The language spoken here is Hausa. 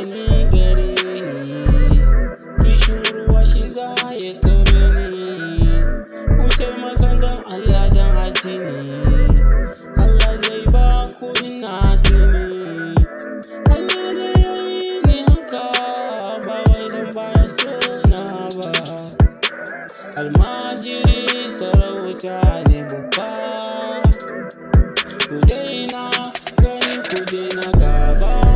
Amfani gare ni. Kishin ruwa shi za ya kare ni. Ku taimaka don Allah don addini. Allah zai ba ku ina tuni. Allah ne ya yi ni haka, ba wai don baya so na ba. Almajiri sarauta ne babba. Ku daina gani, ku daina gaba.